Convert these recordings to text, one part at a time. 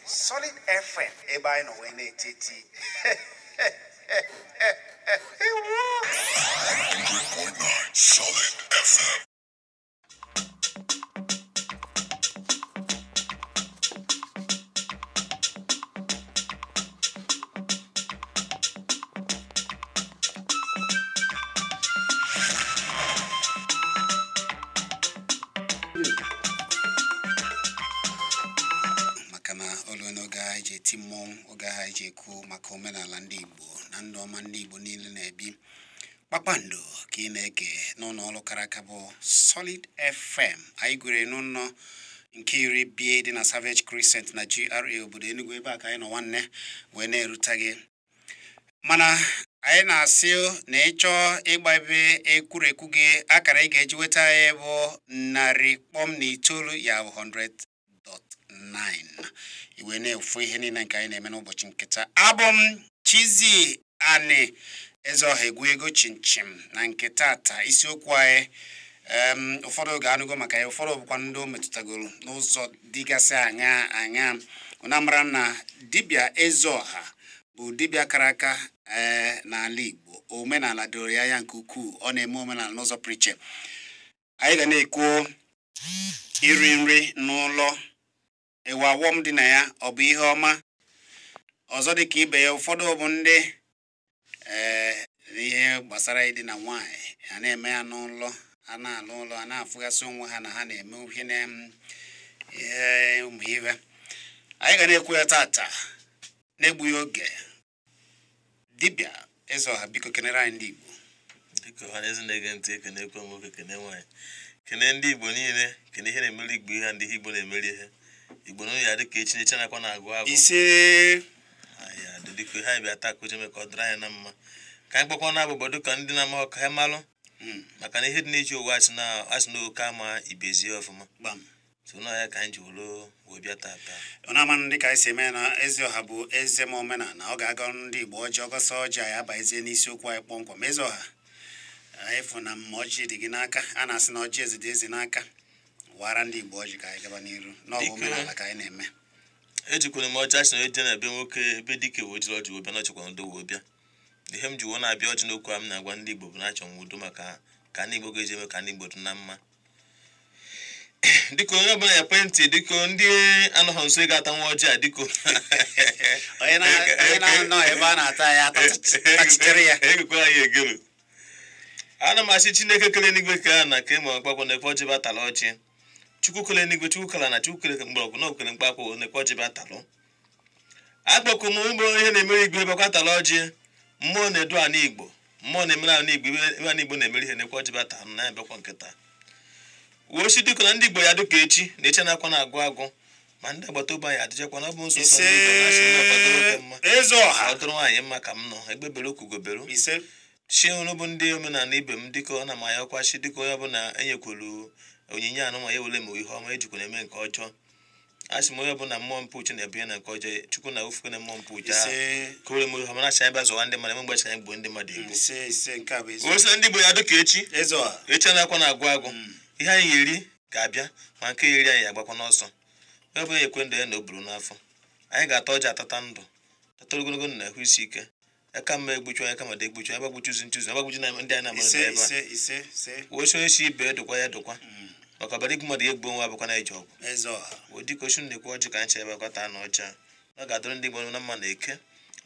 Solid FM ebe anyị nọ wee na-etiti. Solid FM. Maka na olu n'oge anyị ji eti mmọnwụ, oge anyị ji ekwu maka omenala ndị Igbo na ndụ ọma ndị Igbo niile na-ebi. Kpakpando ka ị na-ege n'ụlọ ọrụ kara aka bụ Solid FM. Anyị gwere n'ụlọ nke iri bie dị na Savage Crescent na GRA obodo Enugu, ebe a ka anyị nọ nwanne wee na-erute gị. Mana anyị na-asị na ịchọọ ịgba ebe ekwurekwu gị, akara ị ga-eji nweta anyị bụ 100.9, ya bụ 100.9, iwe na-efu ihe niile nke anyị na-eme n'ụbọchị nkịta. Abụ m Chizzy Ani Ezeọha egwu ego chinchim na nke tata. Isiokwu anyị ụfọdụ ga-anụgo maka ya, ụfọdụ bụkwa ndị o metụtagoro n'ụzọ dịgasị aṅa aṅa. Ụna mara na dibịa Ezeọha bụ dibịa kara aka n'ala Igbo. Omenala doro ya anya nke ukwuu, ọ na-eme omenala n'ụzọ pụrụ iche. Anyị ga na-ekwu iri nri n'ụlọ, ewe awọm dị na ya, ọ bụ ihe ọma. Ọzọ dị ka ibe ya, ụfọdụ bụ ndị ihe gbasara ịdị na nwaanyị a na-eme ya n'ụlọ, a na-alụ ụlọ, a na-afụgasị onwe ha na ha na-eme ihe na ihe ụmụ ibe. Anyị ga na-ekwu ya tata na-egbughị oge. Dibịa Ezeọha, biko kenere anyị ndị Igbo. Dịka ọhaneze na-ege ntị, ekene ekwe nwoke, kene nwaanyị, kene ndị Igbo niile, kene ihe na-emeri Igbo, ihe ndị Igbo na-emeri ihe Igbo na ya dịka echi na-eche nakwa na-agụ agụ ise anyị adị dịka ihe anyị bịa taa ka oche mee ka ọ dịrị anyị na mma, ka anyị kpọkwa na abụbọ dịka ndị na-ama ọka ha malụ, maka na ihe dị n'iji ụwa asị na oke ama ibezie ọfụma. Gbam. So na ya ka anyị ji were wee bịa tata. Ọ na-ama ndị ka anyị si eme na Ezeọha bụ eze ma omenala, ọ ga-aga ndị Igbo ọjị ọgọsọ ọjị, anyị abaezie n'isiokwu anyị kpọmkwem. Ezeọha, anyị fụ na mma ọjị dị gị n'aka, a na-asị na ọjị eze dị eze n'aka. Wara ndị Igbo ọjị ka anyị gaba n'iru n'ọbụ omenala ka anyị na-eme. Ejikwere m ọjị asị na eje na ebe nwoke ebe dike wee jiri ọjị wee bịa n'ọchịkwa udo wee bịa. Ihe m ji wee na-abịa ọjị n'okwu a m na-agwa ndị Igbo bụ na achọ m udo, maka ka ndị Igbo ga-eji eme ka ndị Igbo dị na mma. Dịka onye ọbụla ya ekwentị, dịka ndị anọghị nso ị ga-ata nwa ọjị a, dịka onye na-anọ ebe a na-ata ya atachitere ya egekwa ya egelu. Ana m asị Chineke kele n'igwe ka a na ka ịma mkpakwụ na-ekwe ọjị batala ọjị. Chukwu kele n'igwe, Chukwu kele na Chukwu kele mgbọrọgwụ na okele mkpakwụ na-ekwe ọjị batalụ. Akpọkụ m ụgbọ ihe na-emere igwe ebe kwatala ọjị. Mmụọ na-edu ana Igbo, mmụọ na-emere ana Igbo, ebe ana Igbo na-emere ihe na-ekwe ọjị batalụ na ebekwa nkịta. Wosi dịka na ndị Igbo ya dịka echi na-eche na-akwa na-agụ agụ, ma ndị agbata obi anyị adịchakwa na ọ bụ nsọ nsọ ndị Igbo na-asị na ọkwadoro nwoke mma, Ezeọha ọ dụrụ nwaanyị mma ka m nọ egbebere okwugobere ise chi unu bụ ndị omenala ibe m, dịka ọ na m anya ọkwa chi, dịka onye ọbụla enyekwuru onyinye anụ ma ya were ma ihe ọma ejikwara eme nke ọjọọ. A sị m onye ọbụla mmụọ mpụ uche na-ebunye na nke ọjọọ, Chukwu na ofufe na mmụọ mpụ uche ahụ ka were m ihe ọma na-achị anyị bịa zọwa ndị mmadụ eme mgbe anyị gbuo ndị mmadụ egbu. Ise ise nke a bụ eziokwu. Osi na ndị Igbo ya dịka echi Ezeọha echi na-akwa na-agụ agụ, ihe anyị ga-eri ga-abịa, ma nke eri anyị agbakwa n'ọsọ. Onye ọbụla ekwe ndụ ya na o buru n'afọ. Anyị ga-ata ọjị atata ndụ, tata ogologo ndụ na ahụ isi ike. Aka mma egbuchu anya kama dị egbuchu anya gbagbuchuzi nchuzi agbagbuchu na ndị anyị na-amadụ ise n'ebe a. ise ise ise Wee onye si ibe dụkwa ya dụkwa, maka ọbara igbu mmadụ ya egbu onwe abụkwa na ije ọgụ. Ezeọha Wee dịka osu na-ekwu ọjị ka anyị chere ebe na ọcha, ọ ga-adọrọ ndị Igbo na mma na eke,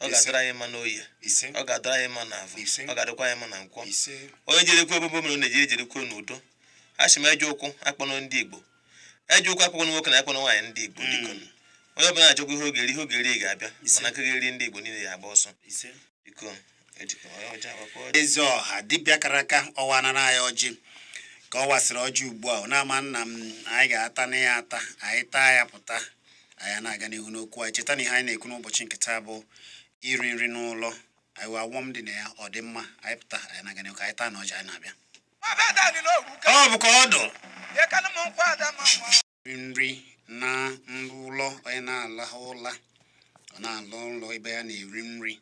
ọ ga-adọrọ anyị mma na oye, ise ọ ga-adọrọ anyị mma na avụ, ọ ga-adọkwa anyị mma na nkwọ. Ise Onye jerekwa ebe mere ọ na-eje ejerekwa n'udo. A sị m eje ụkwụ akpọnụ ndị Igbo, eje ụkwụ akpọnụ nwoke na akpọnụ nwaanyị ndị Igbo. Dịka onye ọbụla na-achọkwa ihe oge eri, ihe oge eri ga-abịa, mana nke ga-eri ndị Igbo niile ya agba ọsọ. Ise Biko ejikọ ọjị agbakọ ọjị. Ezeọha dibịa kara aka ọwa nara anyị ọjị ka ọ wasịrị ọjị ugbu a. Ọ na-ama nna m anyị ga-ata na ya ata, anyị taa ya pụta, anyị na-aga n'ihu n'okwu anyị. Cheta na ihe anyị na-ekwu n'ụbọchị nke taa bụ iri nri n'ụlọ, anyị wee awọm dị na ya, ọ dị mma. Anyị pụta, anyị na-aga n'ihu ka anyị taa na ọjị anyị na-abịa. Ọ bụ ka ọ dụ nri na ụlọ, onye na-alahụ ụla, ọ na-alụ ụlọ ebe ya na-eri nri,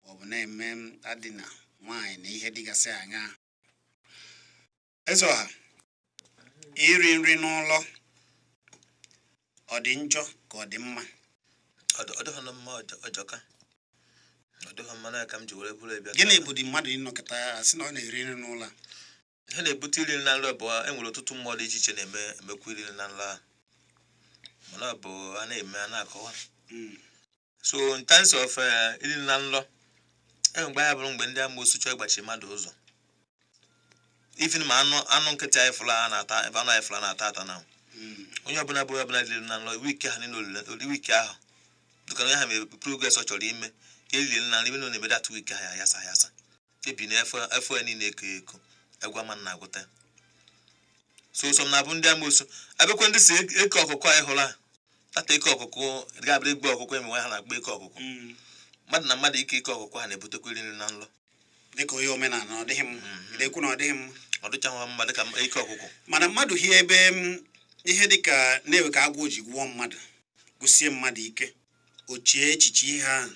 ọ bụ na-eme adịna nwaanyị na ihe dịgasị aṅaa. Ezeọha, iri nri n'ụlọ ọ dị njọ ka ọ dị mma? Ọ dịghị na mma, ọjọka ọ dịghị mma na ka m ji were bụrụ ebe. Gịnị bụ dị mmadụ ịnọkọta asị na ọ na-eri nri n'ụlọ a? Ihe na-ebute iri nri na nrọ bụ enwere ọtụtụ mmụọ dị iche iche na-eme emekwa iri nri na nrọ ahụ, mana ọ bụ a na-eme a na-akọwa. So in terms of iri nri na nrọ, enwe mgbe ya bụrụ mgbe ndị amoosu chọọ ịgbachi mmadụ ụzọ, even ma anụ nkịtị anyị fụrụ a na-ata, ebe anụ anyị fụrụ a na-ata ata na onye ọbụla bụ onye ọbụla riri na nrọ wiiki ahụ niile, wiiki ahụ dịka onye ahụ mere progress ọ chọrọ ime ka eriri na nri na na-eme dat wiiki ahụ ayasa ayasa ebi na efo ya niile eko eko egwu ama na agwụta. So some na-abụ ndị amoosu abịakwa ndị si eke ọkụkọ anyị hụrụ a tata eke ọkụkọ ga-abịa egbu ọkụkọ emewe ha na-akpọ eke ọkụkọ. Mmadụ na mmadụ ike eke ọkụkọ ha na-ebutekwa iri nri na nlọ dịka onye omenala ọ dịghị mma, ekwu na ọ dịghị mma, ọ dịchaghị mma dịka eke ọkụkọ. Mana mmadụ hie ebe ihe dịka na-ewe ka agwụ ji gwụọ mmadụ gwụsie mmadụ ike, o chie echiche ihe ahụ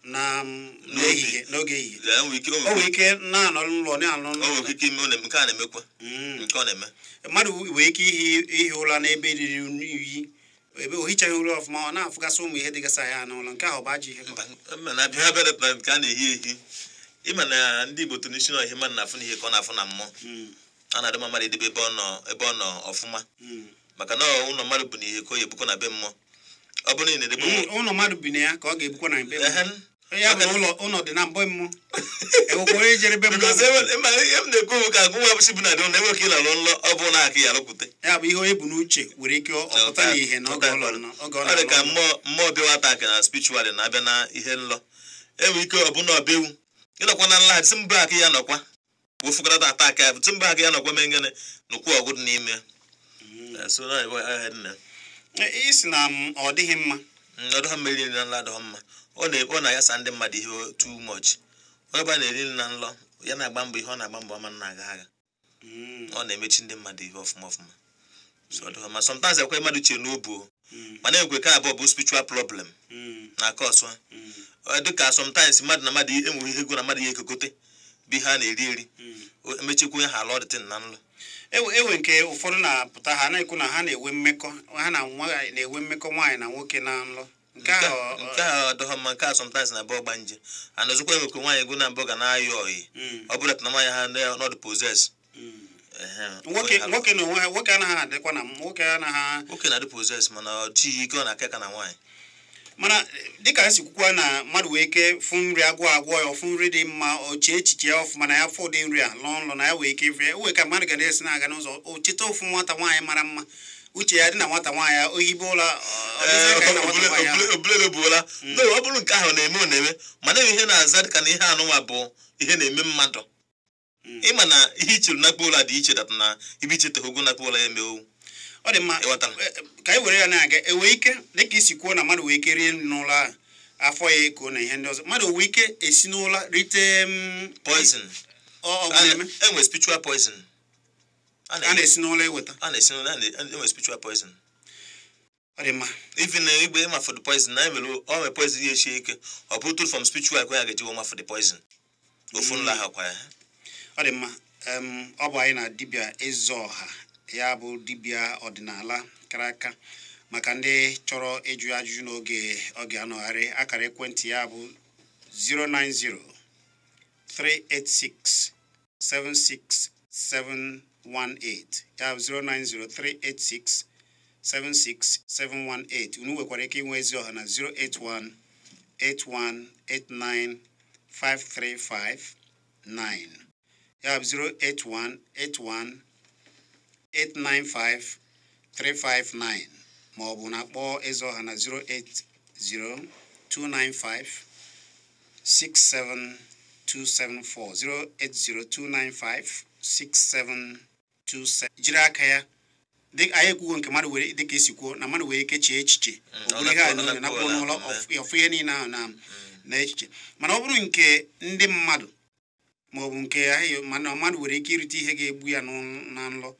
na n'ehihie n'oge ehihie, o nwere ike na-anọ n'ụlọ na-anọ n'ụlọ nke a na-emekwa nke ọ na-eme. Mmadụ nwere ike ihi ụra n'ebe riri unyi, ebe o hichaghị ụra ọfụma, ọ na-afụgasị ụmụ ihe dịgasị ya n'ụlọ. Nke ahụ bụ ajọ ihe. Nke a na-ehi ehi, ịma na ndị Igbo tụrụ isi na ihe mmadụ na-afụ n'ihe ka ọ na-afụ na mmụọ. A na-adị mmadụ edebe ebe ọ nọ ọfụma, maka na ụlọ mmadụ bụ n'ihe ka ọ ga-ebukwa na be mmụọ. Ọ bụrụ na edebe ụlọ mmadụ bi na ya ka ọ ga-ebukwa na be mmụọ. Ya bụ ụlọ ụlọ dị na mbọ mmụọ, enwekwara ijere be mmụọ. Ihe m na-ekwu ka agụ nwa bụchi bụ na dị ụlọ enwe ka ị lalụ nlọ, ọ bụ na aka ya alụkwute. Ya bụ ihe onye bụ n'uche nwere ike ọpụta n'ihe na oge ụlọ nọ. Ọ dị ka mmụọ bịawa atak na spiritual na-abịa na ihe nlọ. Enwere ike ọ bụ na ọbịa ewu ịnọkwa na nla sị mba aka ya nọkwa wofukọrọta atak ya sị mba aka ya nọkwa mee ngene nụkwu ọgụ dị n'ime. Isi na ọ dịghị mma, ọ dịghị mma iri nri na nlọ adịghị mma. Ọ na-ayasa ndị mmadụ ihe too much. Onye ọbụla na-eri nri na nlọ ya na-agba mbọ ihe ọ na-agba mbọ ọma na-aga agha, ọ na-emechi ndị mmadụ ihe ọfụma ọfụma. So ọ dịghị mma. Sometimes ekwe mmadụ chee n'obu, mana ekwe ka abụọ bụ spiritual problem na cause dịka sometimes mmadụ na mmadụ enweghị ihe ego na mmadụ ihe ekokote bụ ihe a na-eri eri, emechekwa onye ha ala ọdịtị na nlọ. Ewe nke ụfọdụ na-apụta ha na-ekwu na ha na-enwe mmekọ, ha na na-enwe mmekọ nwaanyị na nwoke na nlọ. Nke ahụ adọghọ mma. Nke a sometimes na-abụ ọgba nje anọzikwa enwekwe nwaanyị ego na mbụ ga na-ayọ ọyị, ọ bụrụ na nwaanyị ha nọdụ poses. Nwoke na onwe ha, nwoke anaghị adịkwa na nwoke anaghị nwoke na-adị poses, mana ọ jighị ike ọ na-aka ka na nwaanyị. Mana dịka anyị si kwukwa na mmadụ wee ike fụ nri agwọ agwọ ya, ọfụ nri dị mma, o chee echiche ya ọfụma na ya fụ ụdị nri a lụọ nlọ na ya wee ike ife ya. Ka mmadụ ga na-esi na-aga n'ụzọ o cheta ofu nwata nwaanyị mara mma, uche ya dị na nwata nwaanyị ohibe ụlọ obuola. Ọ bụrụ nke ahụ na-eme ọ na-eme, mana ihe na-aza dịka na ihe anụnwa bụ ihe na-eme mmadụ. Ịma na ihe ichere na ụlọ dị iche data na ibe icheta ogo na ụlọ ya emewo. Ọ dị mma ka anyị were ya na-aga. Enwee ike dịka isi kwuo na mmadụ wee ike rie nri n'ụlọ ahụ afọ ya eko na ihe ndị ọzọ, mmadụ wee ike esi n'ụlọ rite poison. Enwe spiritual poison a na-esi n'ụlọ eweta, a na-esi n'ụlọ enwe spiritual poison. Ọ dị mma. Even igbe ịma for the poison na emere ọ nwere poison ya esie ike, ọ bụ tụrụ from spiritual kwa ya ga-eji nwa for the poison ofu nla ha kwa ya. Ọ dị mma. Ọ bụ anyị na dibịa Ezeọha, ya bụ dibịa ọdịnala kara aka, maka ndị chọrọ ịjụ ajụjụ n'oge ọ ga-anọgharị. Akara ekwentị ya bụ 090 386 76718, ya bụ 090 386 76718. Unu nwekwara ike inwe Ezeọha na 081 81 89 5359, ya bụ 081 81 895 359, ma ọ bụ na kpọọ Ezeọha na 080 295 67274, 080 295 6727. Jiri aka ya anyị ekwugo nke mmadụ were dịka esi kwuo na mmadụ were ike chee echiche ọ bụrụ ihe a na-akpọ n'ụlọ ọfụ ihe niile ahụ na echiche. Mana ọ bụrụ nke ndị mmadụ ma ọ bụ nke ahụ, mana mmadụ nwere ike irite ihe ga-egbu ya na nlọ,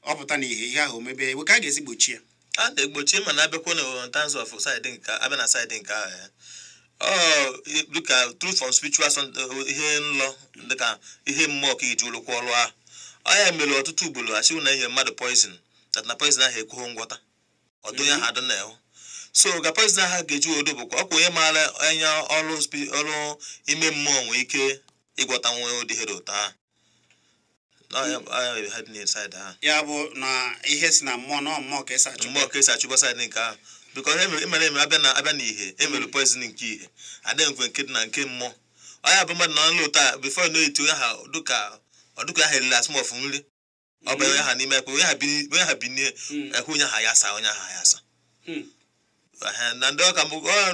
ọ pụta na ihe ahụ omebe ewe ka a ga-esi gbochi ya. A na-egbochi mana abịakwa na in terms of side nke abịa na side nke ahụ ọ dịka truth from spiritual ihe nlọ dịka ihe mmụọ ka iji ụlọkwa ọrụ ahụ. Ọ ya mere ọtụtụ ugboro achịwụ na enye mmadụ poison that na poison ahụ ekwughị ngwọta ọdụ ya ha adụ na ewu. So ga poison ahụ ga-eji odo bụkwa ọkwa onye maara anya ọrụ ọrụ ime mmụọ nwee ike ịgwọta nwe ụdị here ụtọ ahụ. Ọ ya ha dị na side ahụ. Ya bụ na ihe si na mmụọ na mmụọ ka esi achụ. Mmụọ ka esi achụba side nke ahụ, because emere eme abịa na abịa na ihe emere poison nke ihe adịghị nkwe nke dị na nke mmụọ. Ọ ya bụ mmadụ nọ n'ụlọ taa, before you know it, onye ha dụka ọ dụka ha eriri asụmọfụ nri ọ bụ onye ha n'ime ekwe onye ha bini, onye ha binie ekwe onye ha ya sa onye ha ya sa. Ehe, na ndị ọka mbụ ọ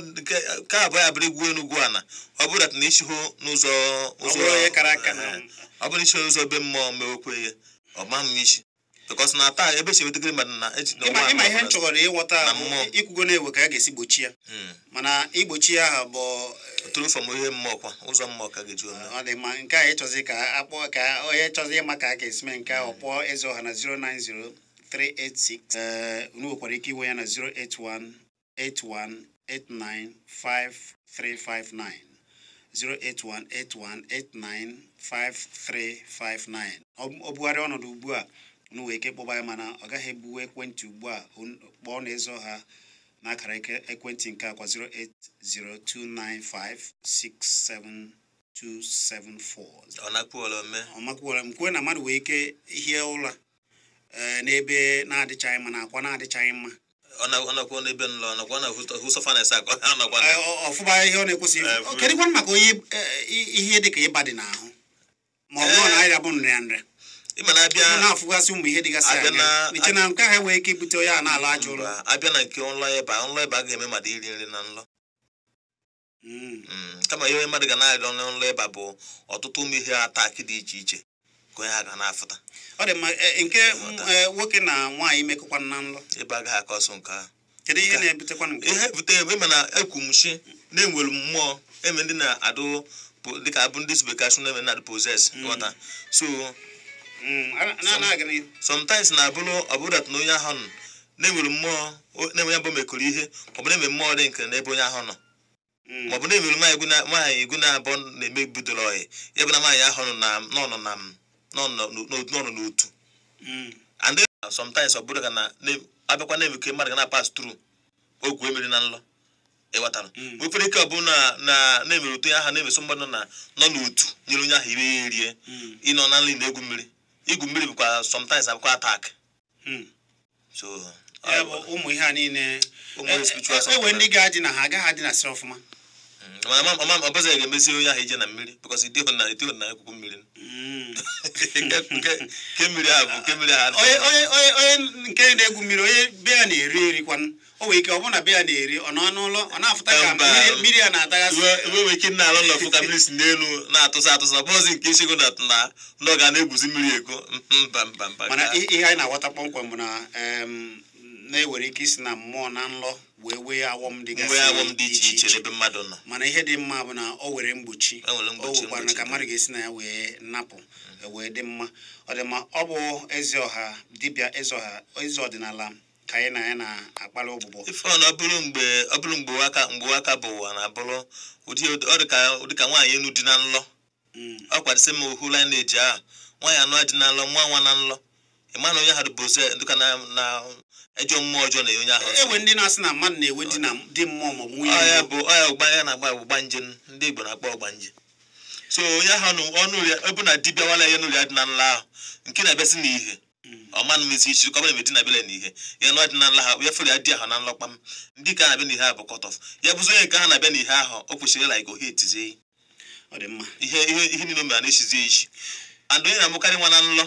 nke abụọ ya bụrụ igwu enugwu ana ọ bụrụ that na isi hụ n'ụzọ Ọ bụrụ onye kara aka na Ehe, ọ bụrụ isi n'ụzọ be mmụọ mewekwe ihe ọ ma m isi, because na taa ebe esi enwetakịrị mmadụ na eji na Ịma ụwa ịma ihe m chọrọ ịghọta na bụ mmụọ. Ikwugo na-ewe ka a ga-esi gbochi ya, mana igbochi ya ahụ bụ tụrụ from ihe mmụọ kwa ụzọ mmụọ ka ga-eji ome. Ọ dị mma. Nke a ịchọzi ka akpọ ka onye chọzi ịma ka a ga-esi mee nke ahụ, kpọọ Eze Ọha na 090 386. Ee, unu nwekwara ike iwe ya na 081 81 89 5359, 081 81 89 5359. Ọ bugharịa ọnọdụ ugbu a, unu nwere ike ịkpọba ya, mana ọ gaghị ebuwe ekwentị ugbu a. Kpọọ na Eze Ọha n'akara ekwentị nke akwa 08029567274. Ọ na-akpụ ole ome. Ọ makwuola m kwuo na mmadụ nwere ike hie ụra n'ebe na-adịchaghị mma, na akwa na-adịchaghị mma. Ọ na-akwụ n'ebe nlọ, ọ nakwa na hụ sofa na-ese akọ ọ nakwa na Ọfụba ihe ọ na-ekwesịghị. Kedụkwanụ maka onye ihe dịka ịba dị n'ahụ, ma ọ bụrụ na arịa bụ nrịanrịa Ịma na abịa ọ na-afụgasị ụmụ ihe dịgasị abịa anya iche na nke ahụ enwere ike ibute onye a na-ala ajọ ụlọ? Mba, abịa na nke nlọ ịba, nlọ ịba ga-eme mmadụ iri nri na nlọ. Kama ihe mmadụ ga na-arịọ na nlọ ịba bụ ọtụtụ ụmụ ihe attack dị iche iche ka onye ha ga na-afụta. Ọ dị mma. Nke nwoke na nwaanyị mekọkwa na nlọ? Ịba agaghị aka ọsọ nke ahụ. Kedu ihe na-ebutekwanụ nke? Ihe bute eme na ekwu m shi na-enwere mmụọ eme ndị na-adụ dịka abụ ndị si bekee asụ na-eme na-adụ possess, ghọta? So Na-aga n'ihu. Sometimes na-abụrụ ọ bụrụ that na onye ahụ nọ na-enwere mmụọ na-enwe ya bụ mekọrọ ihe, ọ bụ na-eme mmụọ dị nke n'ebe onye ahụ nọ, ma ọ bụ na-emere nwaanyị egwu na nwaanyị egwu na-abụọ na-eme bidoro ọyị ya bụ na nwaanyị ahụ nọ na nọ nọ na nọ nọ nọ nọ n'otu. And then sometimes ọ bụrụ ka na abịakwa na-emeke mmadụ ga na-pass through ogwu emere na nlọ, ịghọtara? Nwekwara ike ọ bụ na na na-emere otu onye ahụ na-emeso mmadụ na nọ n'otu nyere onye ahụ ire ya erie. Ịnọ na nri na-egwu mmiri, igwu mmiri bụkwa sometimes abụkwa attack. So Ya bụ ụmụ ihe a niile ụmụ ihe spiritual. Enwe ndị ga-adị na ha agaghị adị na sị ọfụma. Mana mama ọ bụzi ga-emezi onye ahụ ije na mmiri, because ịdịghị na ekwukwu mmiri. Ke mmiri ahụ bụ ke mmiri ahụ. Onye nke na-egwu mmiri, onye be ya na-eri erikwanụ, o nwere ike ọ bụrụ na be ya na-eri, ọ nọ n'ụlọ ọ na-afụta ka Mba. mmiri a na-atagasị. Iwe nwere ike na alụ nọfụ ka mmiri si n'elu na-atụsa atụsa, ọ bụghịzi nke isigo na na ndị ọ ga na-egwuzi mmiri ego. Mba, mba, mba. Mana ihe anyị na-aghọta kpọmkwem bụ na na-ewere ike isi na mmụọ na nlọ wee wee awọm dịgasị mgbe awọm dị iche iche n'ebe mmadụ nọ. Mana ihe dị mma bụ na o were mgbochi. E nwere O mgbochi. nwekwara Mgbochi ka dị. mmadụ ga-esi na ya wee napụ wee dị mma. Ọ dị mma. Ọ bụ Eze Ọha, dibịa Eze Ọha, eze ọdịnala, ka anyị na ya na-akpali ụbụbọ. Ife ọ na ọ bụrụ mgbe aka mgbe aka bụ ụwa na-abụrụ ụdị ọ dị ka ụdị ka nwaanyị enu dị na nlọ. Ọ kwadịsị m ohu lineage ahụ, nwaanyị anụ adị na nlọ, nwa nwa na nlọ, ịma na onye ahụ dị bose dịka na na ejọ mmụọ ọjọọ na onye ahụ. Ewe ndị na-asị na mmadụ na-ewe di na di mmụọ maọbụ nwunye Ọ ya mmụọ. bụ ọ ya ụgba ya na-agba ọgbanje, ndị Igbo na-akpọ ọgbanje. So onye ahụ ọnụ ya ebe na dibịa wala ya n'ụlọ ya dị na nlọ ahụ nke na-abịasị n'ihe ọma mmezi isi ka ọ bụla eme di na bịala n'ihe ya nụ adị na nlọ ha ya fere ya di ahụ na nlọ kpam. Ndị ka na-abịa n'ihe ahụ bụ cut off ya bụzi onye nke ahụ na-abịa n'ihe ahụ, o kwesịrị like ohe etizie. Ọ dị mma. Ihe niile o mere na-esizie isi, and onye na-amụkarị nwa na nlọ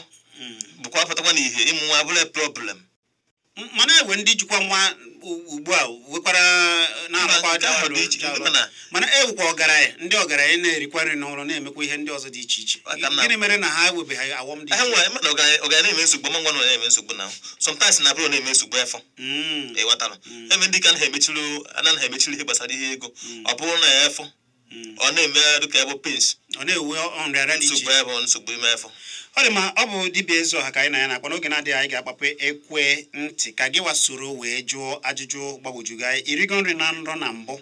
bụkwa apụtakwa n'ihe ịmụ nwa abụla problem. Mana ewe ndị jikwa nwa ugbu a wekwara na-arụkwa Nke ahụ dị iche, ọrụ. mana Mana ewukwa ọgaranya, ndị ọgaranya na-erikwa nri n'ụlọ, na-emekwa ihe ndị ọzọ dị iche iche. Aka m na- Gịnị mere na ha ewebeghị awọm dị ha iche? nwere mana ọgaranya na-eme nsogbu ma nwa nọ na-eme nsogbu na sometimes na abụrụ na-eme nsogbu efọ. Ịghọtara? Eme ndị ka anaghị emechiri anaghị emechiri ihe gbasara ihe ego, ọ bụrụ na ya efọ ọ na-eme dịka ebe pains. Ọ na-ewe nrịarịa dị iche. Nsogbu ebe nsogbu ime efọ. Ọ dị mma. ọ bụ dibịa Eze Ọha ka anyị na ya na-akpa. N'oge na-adịghị anyị ga-akpapụ ekwe ntị ka gị wasoro wee jụọ ajụjụ gbagwojugo anyị. Irigo nri na nrọ na mbụ?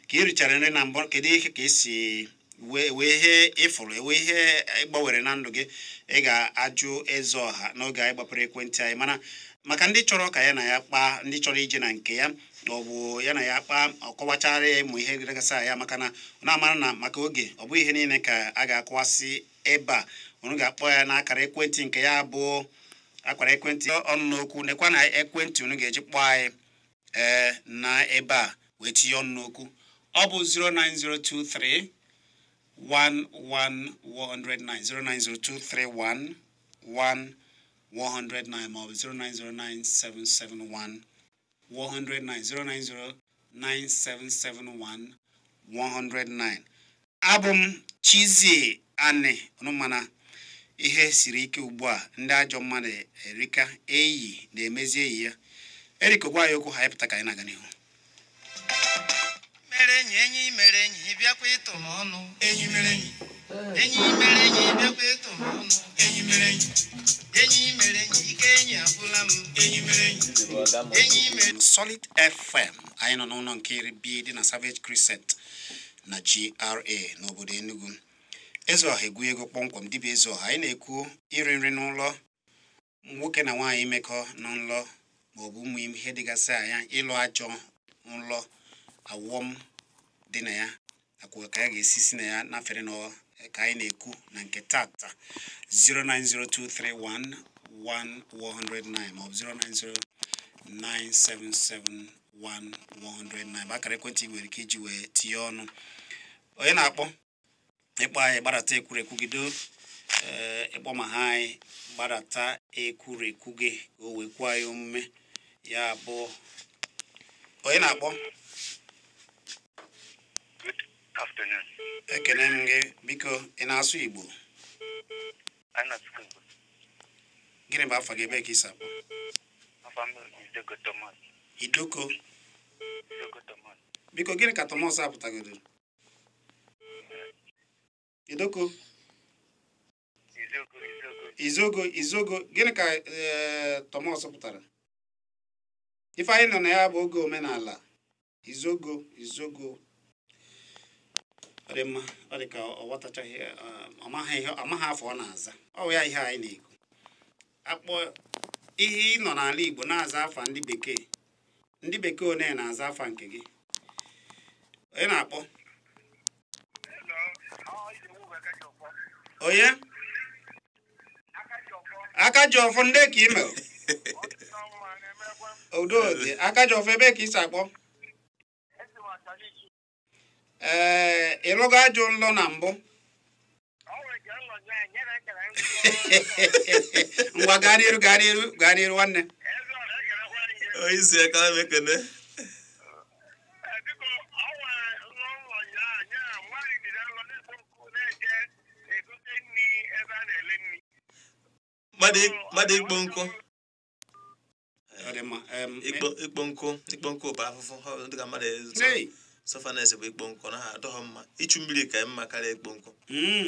Ka ị richara nri na mbụ, kedu ihe ka esi Wee ihe ịfụrụ, ewe ihe gbanwere na ndụ gị, ị ga-ajụ eze ọha n'oge anyị gbapere ekwentị anyị. Mana maka ndị chọrọ ka ya na ya kpaa, ndị chọrọ ije na nke ya, ọ bụ ya na ya kpaa, ọ kọwachara ya ịmụ ihe dịgasị ya, maka na ọ na-amara na maka oge ọ bụghị ihe niile ka a ga-akọwasị ebe a. Unu ga-akpọ ya n'akara ekwentị nke ya bụ akara ekwentị ọnụ n'okwu. Nekwa na ekwentị unu ga-eji kpọọ anyị ee na ebe a wee tinye ọnụ n'okwu. Ọ bụ 09023 11109, 09023 11109, maọbụ 0909771 109, 0909771 109. Abụ m Chizzy Ani. Unu mana ihe siri ike ugbu a, ndị ajọ mmadụ erika, eyi na-emezi eyi ya. Erika, gwa ya okwu ha ịpụta ka anyị na-aga n'ihu. Mere enyi, enyi mere enyi, bịakwa ịtụ m ọnụ. Enyi mere enyi, enyi mere enyi, bịakwa ịtụ m ọnụ. Enyi mere enyi, enyi mere enyi, ike enyi agwụla m. Enyi mere enyi, enyi mere. Solid FM, anyị nọ n'ụlọ nke iri B dị na Savage Crescent na GRA n'obodo Enugu. Eze ọha egwu ego kpọmkwem dibịa eze ọha. Anyị na-ekwu iri nri n'ụlọ, nwoke na nwaanyị imekọ na nlọ, maọbụ ụmụ ihe dịgasị anya, ịlụ ajọ nlọ, awọm dị na ya, nakwa ka ya ga-esi si na ya nafere na ka anyị na-ekwu na nke tata. 09023111109 maọbụ 09097711109 bụ akara ekwentị ị nwere ike iji wee tinye ọnụ. Onye na-akpọ ịkpọ anyị, gbadata ekwurekwu gị doo. Ee, ịkpọ ma ha anyị gbadata ekwurekwu gị ka o wee kwuo anyị omume. Ya bụ onye na-akpọ. Good afternoon. Ekene m gị. Biko, ị na-asụ Igbo? I'm not school. Gịnị bụ afa gị, ebe ka isi akpọ? My family is Dogo Thomas. Idoko? Dogo Thomas. Biko, gịnị ka Thomas apụtagodo? Idoko? Izogo, Izogo. Izogo, Izogo. Gịnị ka Thomas pụtara? Ife anyị nọ na ya bụ oge omenala. Izogo, Izogo. Ọ dị mma, ọ dị ka ọ ghọtachaghị, ọ maghị ihe, ọ maghị afọ ọ na-aza. Ọ bụ ya ihe anyị na-ekwu. Akpọ ihe ị nọ n'ala Igbo na-aza afa ndị bekee. Ndị bekee one na-aza afa nke gị? Onye na-akpọ? Onye? Aka ji ọfọ ndị ka ime. Udo dị. Aka ji ọfọ, ebe ka isi akpọ? Ee, ịlụgo ajọ nlọ na mbụ? Ngwa, gaa n'iru, gaa n'iru, gaa n'iru nwanne. Onye isi aka m ekene. Biko, ọ nwere nlọ ya anya nwaanyị dịrị nlọ na-ekpo nkụ na-eje egote nri ebe a na-ele nri. Mmadụ ikpo nkụ. Ọ dị mma. Ikpo nkụ, ikpo nkụ bụ afụfụ. Ọ dị ka mmadụ Hey! Sufferness bụ ikpo nkụ na ha adọghọ mma. Ichu mmiri ka mma karịa ikpo nkụ.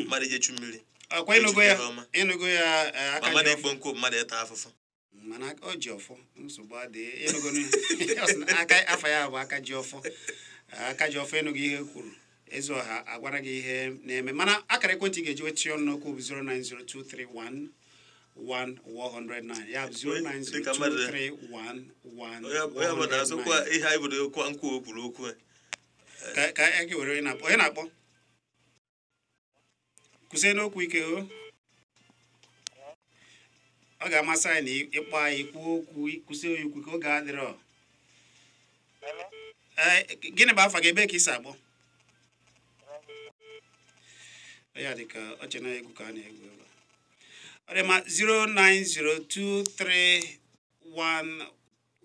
Mmadụ ije chu mmiri. Ọkwa ịnụgo ya? Ejikere ọma. Ịnụgo ya, Ma aka mmadụ ji ọfọ. ikpo nkụ bụ mmadụ ịta afụfụ. Mana o ji ọfọ, nsogbu adịghị. Ịnụgo n'ihe ọ sị na aka afa ya bụ aka ji ọfọ. Aka ji ọfọ, ịnụgo ihe kwuru eze ọha agwara gị ihe na-eme. Mana akara ekwentị ị ga-eji wetinye ọnụ n'okwu bụ 09023111109, ya bụ Dịka mmadụ 0902311 onye ọbụla na-azụkwa ihe anyị bụrụ okwu nkwụ o kwuru okwu a. Ka anyị were onye na-akpọ. Onye na-akpọ, kwụsie n'okwu ike o. Ọ ga-amasị anyị na ịkpọ anyị kwuo okwu, kwụsie onye okwu ka oge adịrọ. Ee, gịnị bụ afa gị, ebe ka isi akpọ? Ya dị ka ọ che na egwu ka a na-egwu ebe a. Ọ dị mma.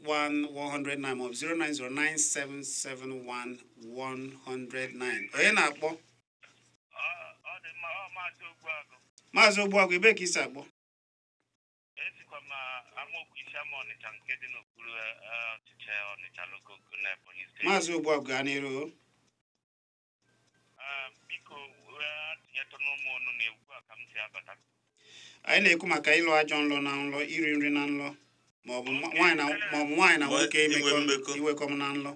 09023111109 maọbụ 09097711109. Onye na-akpọ? Ọ dị mma, ọ Maazị Ogbuagụ. Maazị Ogbuagụ, ebe ka isi akpọ? Esikwa m Amaokwu Isiama Ọnịcha nke dị n'okpuru ọchịchị Ọnịcha Lokogo na Ebonyi steeti. Maazị Ogbuagụ, gaa n'iru. Biko, tinyetụ n'ụmụ ọnụ na egwu a ka m si abata. Anyị na-ekwu maka ịlụ ajọ nlọ na nlọ, iri nri na nlọ, maọbụ nwaanyị na maọbụ nwaanyị na nwoke Inwe imekọ mmekọ. iwekọ m na nlọ. Ọ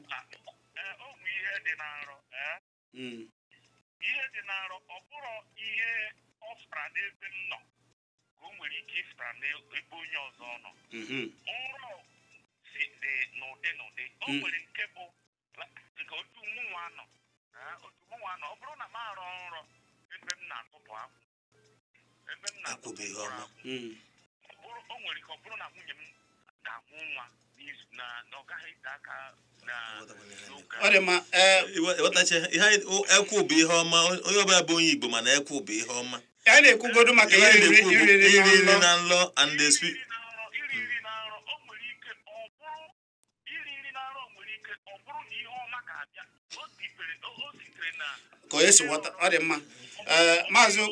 bụ ihe dị na nrọ. Mm. Ihe dị na nrọ, ọ bụrụ ihe ọ fụtara n'ebe m nọ ka o nwere ike ịfụtara n'ebe onye ọzọ nọ. Nrọ si dị n'ụdị n'ụdị. O nwere nke bụ nke otu mụnwa nọ, otu mụnwa nọ, ọ bụrụ na m arọ nrọ ebe m na-atụpụ akwụ, ebe m na-atụpụ akwụ, o nwere ike ọ bụrụ na nwunye m ga-amụ nwa n'izu na ọ gaghị ete aka na n'oge. Ọ dị mma. Ekwu bụ ihe ọma, onye ọbụla bụ onye Igbo mana ekwu bụ ihe ọma. Anyị na-ekwugodu maka iri nri na nlọ and the sweet. Iri nri na nrọ, o nwere ike ọ bụrụ iri nri na nrọ nwere ike ọ bụrụ na ihe ọma ga-abịa. O sitere na ka onye si ghọta. Ọ dị mma. Maazị m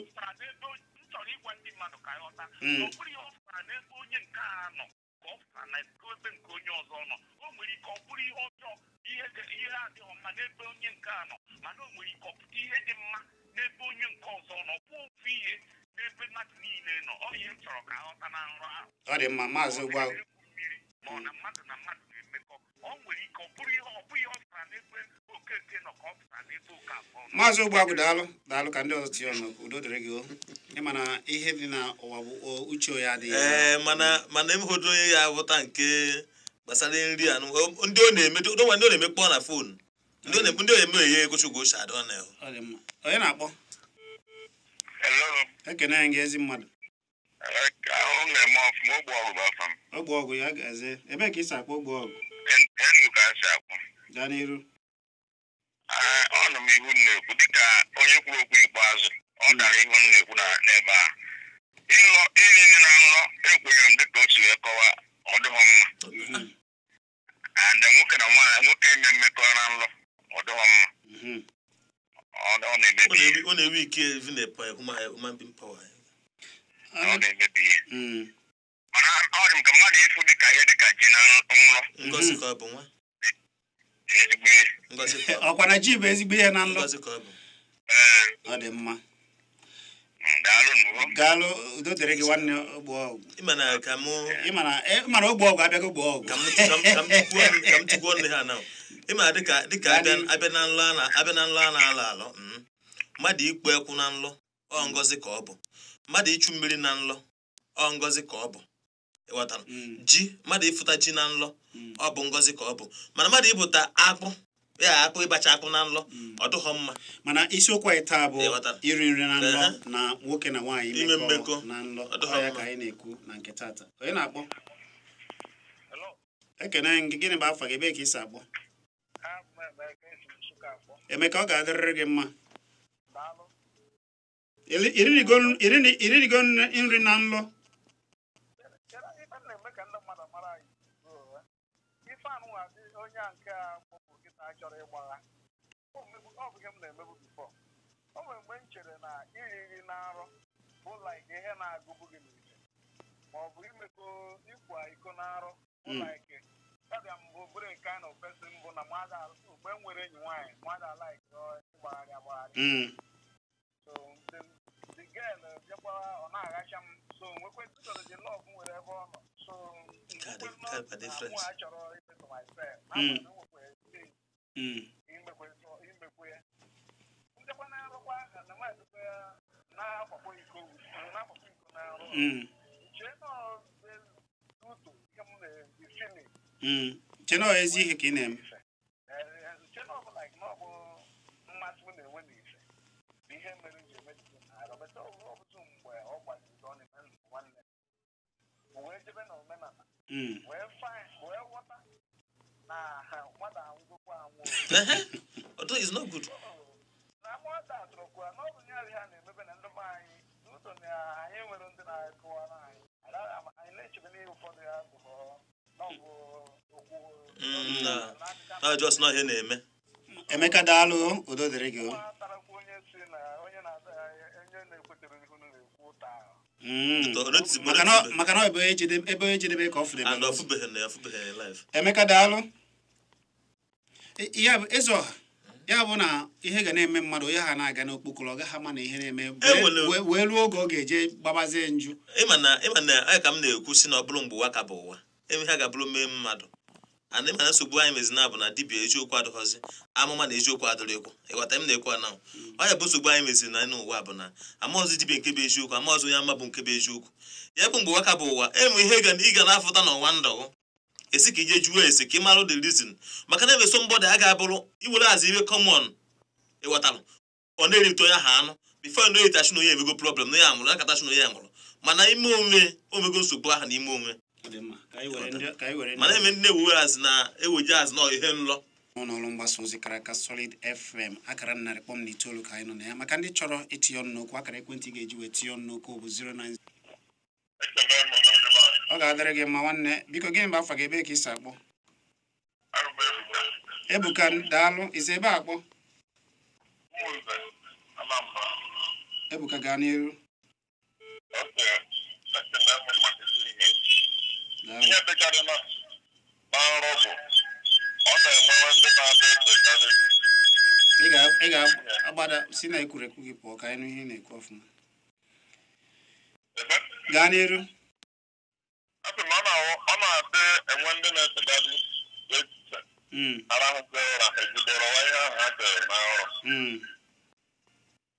chọrọ ịgwa ndị mmadụ ka ghọta ọ bụrụ ihe ọ fụtara n'ebe onye nke a nọ ka ọ fụtara na ebe nke onye ọzọ nọ. O nwere ike ọ bụrụ ihe ọjọọ, ihe adịghị mma n'ebe onye nke a nọ, mana o nwere ike ọ pụta ihe dị mma n'ebe onye nke ọzọ nọ, kwuo ofu ihe n'ebe mmadụ niile nọ. Ọ ihe m chọrọ ka aghọta na nrọ ahụ. Ọ dị mma, Maazị Ogbuagụ. Mmiri ma ọ na mmadụ na mmadụ na-emekọ, ọ nwere ike ọ bụrụ ihe ọ bụghị ọ fụtara n'ebe Okeke nọ ka ọ fụtara n'ebe Okafọ nọ. Maazị Ogbuagụ, daalụ daalụ ka ndị ọzọ tinye ọnụ. Udo dịrị gị o. Ịma na ihe dị na ụwa bụ uche onye adịghị. Ee, mana emhodo onye ya aghọta nke gbasara nri anụ ndị ọ na-eme ndị ọ na-eme kpọọ na fon ndị ọ na-eme eghe egochukwu ose adọ na ya. Onye na-akpọ? Ekene gị ezi mmadụ. Ogbuọgụ ya gazie. Ebee ka ị si akpọ Ogbuọgụ? Gaa n'iru. Ọnụ m ihu na-ekwu dịka onye kwuru okwu ikpeazụ, ọ dara ihu na-ekwu n'ebe a. Ịlọ iri nri na nlọ ekwenyere m dịka o si wee kọwaa, ọ dịghọ mma. And nwoke na nwaanyị, nwoke ime mmekọ na nlọ, ọ dịghọ mma. Ọ na-emebi ihe. Ọ na-ewe ike even a human being power. Ọ na-emebi ihe. Mana ọ dị m ka mmadụ ịfụ dịka ihe dịka ji na nlọ. Ngozi ka ọ bụ nwa. Ezigbo ihe. Ọkwa na ji bụ ezigbo ihe na nlọ. Ọ dị mma. Gaalụ, udo dịrị gị nwanne Ogbuọgụ. Ịmana Ogbuọgụ abịago Ogbuọgụ. Ka m tukwuo nne ha na ịma dịka abịa na nlọ a na-alọ alọ, mmadụ ikpu ekwu na nlọ ọ ngọzi ka ọ bụ, mmadụ ịchụ mmiri na nlọ ọ ngọzi ka ọ bụ, ịghọtara? Ji mmadụ ịfụta ji na nlọ ọ bụ ngọzi ka ọ bụ, mana mmadụ ịbụta akpụ ya akpụ ịbacha akpụ na nlọ ọ dụghọ mma. Mana isiokwu anyị taa bụ iri nri na nlọ na nwoke na nwaanyị ime mmekọ na nlọ. Ọ ya ka anyị na-ekwu na nke tata. Onye na-akpọ? Ekene gị, gịnị bụ afa gị, ebee ka ị si akpọ? Emeka, ọ ga-adịrịrị gị mma. Iririgo nri na nlọ? O nwere mgbe m chere na iri nri na nrọ bụ like ihe na-agụbụ gị n'uche, ma ọ bụ imekọ ịkwa iko na nrọ bụ like abịa mbụ bụrụ nke a na ofesi mbụ na mmadụ mgbe m nwere enyi nwaanyị mmadụ alaik ịgbagharị agbagharị. So the girl bịakwara ọ na-aghacha m, so nwekwe the love nwere ebe ọ nọ, so mụ a chọrọ imetụ myself imekwe ya ndekwa na-arụkwa na mmadụ na-akwakwa iko na nrọ nche nọ uto ihe m na-efili. Nche na ezi ihe ka ị na-eme. Nche na ọ bụ like na ọ bụ mmasị m na-enwe n'ife bụ ihe mere m ji emetụta na arụ, bata ọ bụtụ mgbe ọ gbaziri ọ na-eme nwanne m wee jebe na omenala wee wee ghọta na mmadụ anwụgokwa anwụ. Although it's not good. Na nwata atụrụkwa na ọ bụ nye ha na-emebe na ndị be anyị n'ụzọ na anyị nwere ndị na-akụwara anyị anyị na-echebe n'ihe ụfọdụ ya bụ na ọ bụ okwu na just na ihe na-eme. Emeka, daalụ, udo dịrị gị o. Tarakwa onye si na onye na-ekwetere ihu na-ekwu ụta. Maka na ebe onye jedebe ka ọ fụdebe. And ọfụbeghị na ọfụbeghị life. Emeka, daalụ. Ya bụ eze ọha, ya bụ na ihe ga na-eme mmadụ onye ha na-aga n'okpokoro ọ gaghị ama na ihe na-eme wee ruo oge ọ ga-eje gbabazie nju. Ịma na ka m na-ekwu si na ọ bụrụ mgbe ụwa ka bụ ụwa eme ha ga-abụrụ mee mmadụ And mana nsogbu anyị mezi na bụ na dibịa eziokwu adịghọzi, amụma na eziokwu adịrị ekwu. Ịghọta m na-ekwu na ọ ya bụ nsogbu anyị meziri na n'ụwa bụ na amaọzụ dibịa nke bụ eziokwu, amaọzụ onye ama bụ nke bụ eziokwu. Ya bụ mgbe ụwa ka bụ ụwa, enwe ihe ị ga na-afụta n'ụwa ndọgụ esi ka ije juo ese ka ị marụ the reason, maka na emeso mbọdụ a ga-abụrụ iwere azụ iwe common. Ịghọtalụ, ọ na-erite onye ahụ anụ before na oyitachi na onye emego problem na ya nwụrụ, akatachi na onye nwụrụ, mana ime onwe omego nsogbu ahụ n'ime onwe. Mana eme ndị na-ewuwe azụ na eweje azụ na ihe nlọ. N'ụlọ mgbasa ozi kara aka Solid FM akara 100.9 ka anyị nọ na ya. Maka ndị chọrọ itinye ọnụ n'okwu, akara ekwentị ga-eji wee tinye ọnụ n'okwu bụ 09. Ọ ga-adịrị gị mma nwanne. Biko gịnị bụ afa gị, ebe ka isi akpọ? Ebuka, daalụ. Isi ebe akpọ? Ebuka, gaa n'iru. Ihe dịkarị na nrọ bụ ọ na-enwewe ndị na-adị echekarị. Ị ga-agbada si na ekwurekwu gị pụọ ka anyị nụ ihe ị na-ekwu ọfụma. Gaa n'iru. Asị m ọ na-adị enwe ndị na-echekarị echiche arahụzi ụra ejidere ihe ahụ ha chere na nrọ.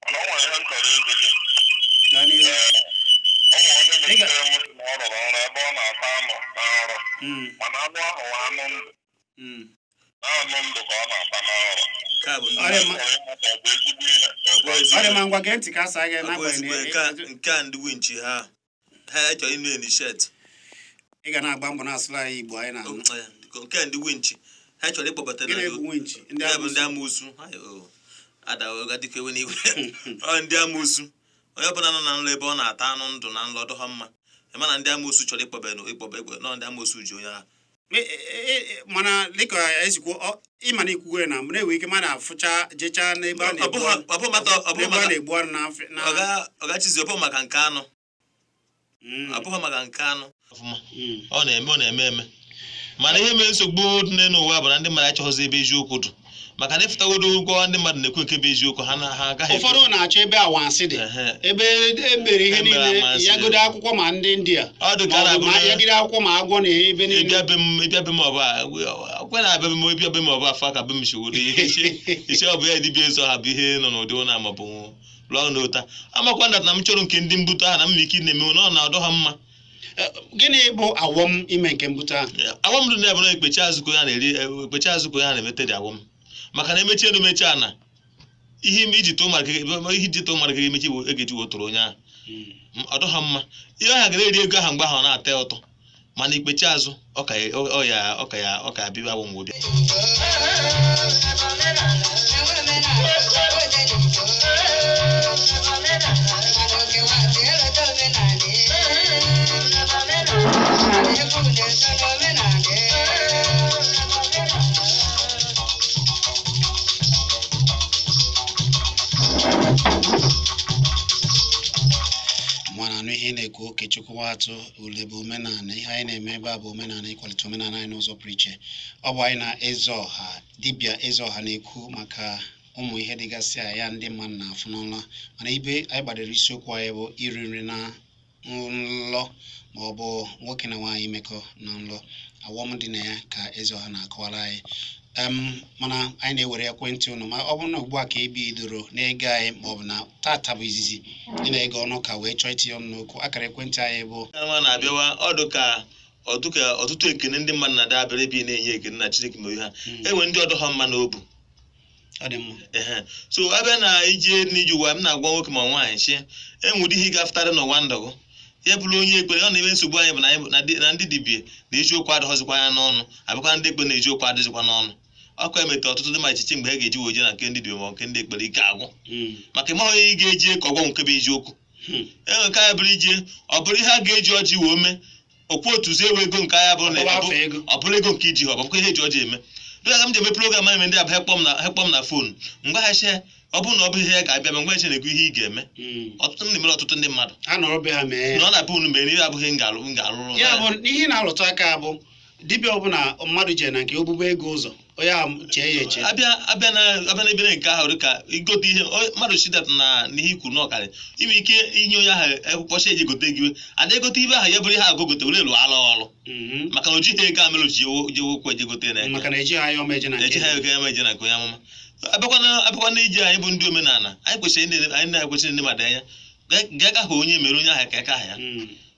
Mana ọ nwere ihe m chọrọ ịjụ gị. Gaa n'iru. Ọ nwere onye metere m sị na ọ rọrọ nrọ ebe ọ na-ata anụ na nrọ, mana anụ ahụ anụ ndụ anụ ndụ ka ọ na-ata na nrọ. Ọ dị mma, ngwa gee ntị ka asa gị n'agbanyeghị nke a ndị winchi ha ha chọrọ ime enishet. Ị ga na-agba mbọ na-asụrụ anyị Igbo anyị na-anụ. Nke a ndị winchi ha chọrọ ịkpọbata ndị amoosu adadikewe n'igwe. Ọ ndị amoosu, onye ọbụla nọ na nlọ ebe ọ na-ata anụ ndụ na nlọ dọha mma. Mana ndị amoosu chọrọ ịkpọba ịkpọba egbe nọ ndị amoosu ji onye ahụ. Mana dịka esikwu ịma na ikwugere na na-enwe ike mmadụ afụcha jechaa n'ebe a na-egbu anụ na ọgachizi. Ọ bụ maka nke anụ, ọ bụghị maka nke anụ ọfụma. Ọ na-eme ọ na-eme eme. Mana ihe mere nsogbu dị n'ụwa bụ na ndị mmadụ achọghịzi ebe eziokwu dị, maka na ịfụtagodo ụgwọ ndị mmadụ na-ekwu nke bụ eziokwu ha agaghị. Ụfọdụ na-achọ ebe awansị dị, ebe ebere ihe niile, yagodo akwụkwọ ma ndị India yagide akwụkwọ ma agwọ na ebe niile. Ịbịa be m ọbụ akwe na-abịa be m, ịbịa be m ọbụ afọ aka be m shiwodo isi ọ bụ ya dibịa ezo ha bụ ihe nọ n'ụdị ụlọ ma bụ lụọ n'ụta. Amakwa ndat na m chọrọ nke ndị mbute ahụ na m ike na-emenwe na ọ na-adọ ha mma. Gịnị bụ awọm ime nke mbute ahụ? Awọm dị na-ebụ na ekpechi azụkọ ya na-eri, ekpechi azụkọ ya na-emete dị awọm, maka na emechi elu mechi ana ihe iji tụọ mmadụ ga emechi bụ egeji wotụrụ onye ahụ ọ dọha mma. Ihe ahụ gara eri ego ahụ mgbe ahụ ọ na-ata ụtọ, mana ikpechi azụ ọ ka ya bịa awọm obi. Mana anụ ihe na-ekwu Okechukwu Nwatụ ule bụ omenala. Ihe anyị na-eme ebe a bụ omenala, ịkwalite omenala anyị n'ụzọ pụrụ iche. Ọ bụ anyị na eze ọha dibịa eze ọha na-ekwu maka ụmụ ihe dịgasị ya ndị mmadụ na-afụ n'ụlọ. Mana ibe anyị gbadoro isiokwu anyị bụ iri nri na nlọ ma ọ bụ nwoke na nwaanyị imekọ na nlọ, awọm dị na ya ka eze ọha na-akọwara anyị. Mana anyị na-ewere ekwentị ụnụ ma ọ bụrụ na ugbu a ka e bidoro na-ege anyị ma ọ bụ na tata bụ izizi ị na-ege ọnụ ka wee chọọ itinye ọnụ n'okwu, akara ekwentị anyị bụ nwa na-abịawa ọdụ ka ọtụtụ ekene ndị mmadụ na-adabere ebe ị na-enye ekene na Chineke ma ha enwe ndị ọdụ ha mma n'obu. Ọ dị mma. So abịa na ije n'ije ụwa m na-agwa nwoke ma nwaanyị chi enwere ihe ị ga-afụtarị n'ụwa ndọgụ ya bụrụ onye ekpere. Ọ na-eme nsogbu anyị bụ na ndị dibịa na eziokwu adịghịzikwa anya n'ọnụ, abịakwa ndị ekpere na eziokwu adịghịzikwa n'ọnụ. Ọkụ emete ọtụtụ ndị ma echiche mgbe ha ga-eji weje na nke ndị dibịa ma nke ndị ekpere ike agwụ, maka ịma onye ị ga-eji ka ọgwọ nke bụ eziokwu. Enwe nke anya bụrụ ije ọ bụrụ ihe a ga-eji ọjị wee mee okwu otuzi ewe ego nke anya bụrụ na ọ bụrụ ego nke iji ha ọ bụkwa ihe eji ọjị eme. Dịka m ji eme program anyị ndị abịa hekpọ m na fon mgbe ha chee ọ bụrụ na ọ bụ ihe ya ga-abịa ma mgbe eche na-ekwu ihe ị ga-eme. Ọtụtụ ndị mere ọtụtụ ndị mmadụ na ọ na-abụ unu mere ihe abụghị m ga-alụrụ ya bụ ihe na-alụtụ aka bụ dibịa ọbụla mmadụ jere na nke obube ego ụzọ. Onye ahụ chee ya eche. Abịa na abịa na ebere nke ahụ, dịka igote ihe mmadụ sidat na n'ihe ikwu n'ọkarị inwe ike inye onye ahụ akwụkwọ si eji gote gị ada egote ibe ahụ, ya bụrụ ihe ahụ gogote were lụọ ala ọrụ, maka na o jighị ego a mere o ji jewe okwu eje gote na Maka na ejighị anya ọma eje na nke eji ha ego ya ma eje na nke onye amụma. Abịakwana ije, anyị bụ ndị omenala, anyị kwesịrị anyị na-ekwesịrị ndị mmadụ anya gaa ka ha onye mere onye ahụ ka aka aha ya,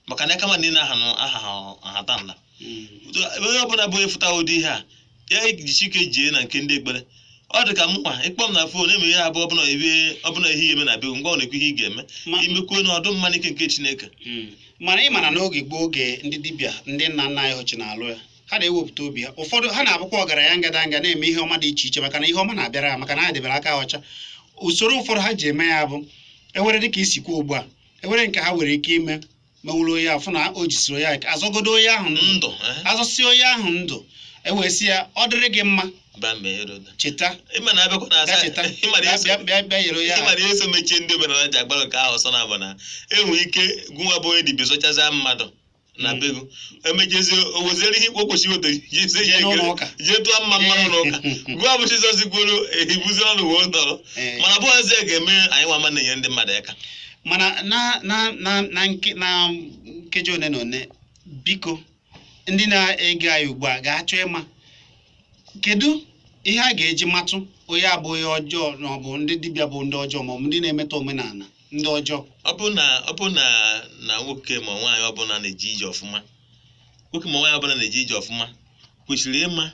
maka na aka mmadụ niile aha nọ aha ahata nla. Onye ọbụla bụ onye fụta ụdị ihe a, ya jichi ike jee na nke ndị ekpere. Ọ dị ka m nwa ịkpọ m na phone eme ihe abụọ, ọbụla ebe ọbụla ihe eme na be ngwa, ọ na-ekwu ihe ị ga-eme imekwuo na ọdụ mma n'ike nke Chineke. Mana ị mara n'oge gboo, oge ndị dibịa, ndị nna nna anyị ochie na-alụ ya, ha na-ewepụta obi ha. Ụfọdụ ha na-abụkwa ọgaranya ngadanga, na-eme ihe ọma dị iche iche, maka na ihe ọma na-abịara ha, maka na ha debere aka ha ọcha. Usoro ụfọdụ ha ji eme ya bụ ewere dịka isi kwuo ugbu a, ewere nke ha nwere ike ime menwuru onye ahụ, fụ na o jisiri onye ahụ, azọgodo onye ahụ ndụ. Ndụ. Azọsi onye ahụ ndụ, ewee sị ya, ọ dịrị gị mma, Ba mbe eroda. cheta. Ịma na abịakwa na bịa cheta. Ịma na bịa bịa bịa bịa nyere onye ahụ. Ịma na ihe so mechie ndị omenala ji agbara nke ahụ ọsọ na abụ na enwere ike gụnwa bụ onye dibịa zọchaza mmadụ na bego, emechezie o weziere ihe ikpo kwesịrị iweta jezie Jee n'ụlọ ụka. Jee tụọ mma mmanụ n'ụka gụọ bụ Jizọs kwuru ebuzi ọnụ wee nọrọ. Mana ọ bụghị eze ga-eme anyị nwa ama na-enyere ndị mmadụ aka. Mana na nkeji one na one, biko, ndị na-ege anyị ugbu a ga-achọ ịma kedu ihe a ga-eji matụ onye abụ onye ọjọọ, na ọ bụ ndị dibịa bụ ndị ọjọọ, ma ọ bụ ndị na-emetọ omenala ndị ọjọọ. Ọ bụ na nwoke ma nwaanyị ọbụla na-eje ije ọfụma, nwoke ma nwaanyị ọbụla na-eje ije ọfụma kwesịrị ịma.